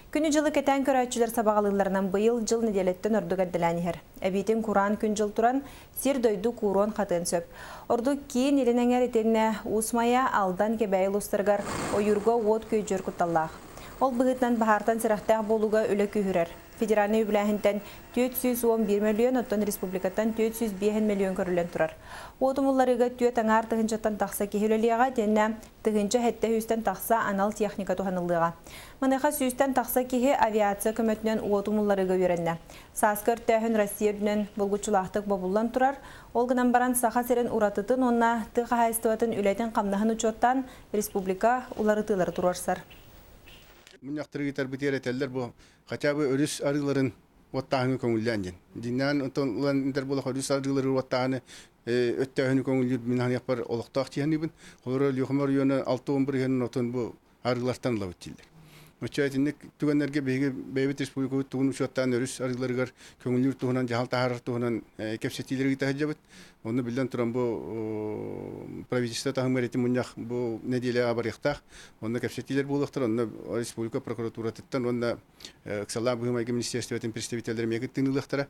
Күнү-дьылы кэтээн көрөөччүлэр сабаҕалыылларынан быйыл дьыл нэдиэлэттэн ордук эрдэлээн иһэр. Эбиитин кураан күн-дьыл туран, сир-дойду кууруон-хатыан сөп. Ордук киин илин эҥэр итиэннэ Уус Майа, Алдан, Кэбээйи улуустарыгар ойуурга уот күөдьүйэр кутталлаах. Ол быһыытынан баһаартан сэрэхтээх буолууга үлэ күүһүрэр. Федеральнай үбүлээһинтэн 411 мөлүйүөн, оттон республикаттан 405 мөлүйүөн көрүллэн турар. Уот умулларыыга түөрт аҥаар тыһыынчаттан тахса киһи үлэлиэҕэ итиэннэ 1700-тэн тахса анал техника туһаныллыаҕа. Маныаха сүүстэн тахса киһи авиация көмөтүнэн уот умулларыыга үөрэннэ. Сааскы өртөөһүн Россия үрдүнэн булгуччулаахтык бобуллан турар. Ол гынан баран Саха сирин уратытын уонна тыа хаһаайыстыбатын үлэтин-хамнаһын учуоттаан республика уларытыылары туруорсар. Мунньахтары ыытарбытыгар этэллэр бу хотя бы өрүс арыыларын уоттааһыны көҥүллээн диэн. Дьиҥнээн онтон ылан этэр буоллахха өрүс арыылары уоттааһыны өттөөһүнү көҥүллүүр мин саныахпар олохтоох дии саныыбын. Холобура Өлүөхүмэ оройуона 60 бырыһыанын отун бу арыылартан ылабыт дииллэр. Оччо итинник түгэннэргэ биһиги бэйэбит республикабыт тугун учуоттаан өрүс арыыларыгар көҥүллүүр туһунан дьаһал таһаарар туһунан кэпсэтиилэри ыыта сылдьабыт. Онно биллэн туран бу правительство таһымыгар ити мунньах бу нэдиэлэҕэ барыахтаах. Онно кэпсэтиилэр буолуохтар. Онно республика прокуратуратыттан уонна ыксалаах быһыы-майгы министерствотын представителлэрэ эмиэ кыттыыны ылыахтара.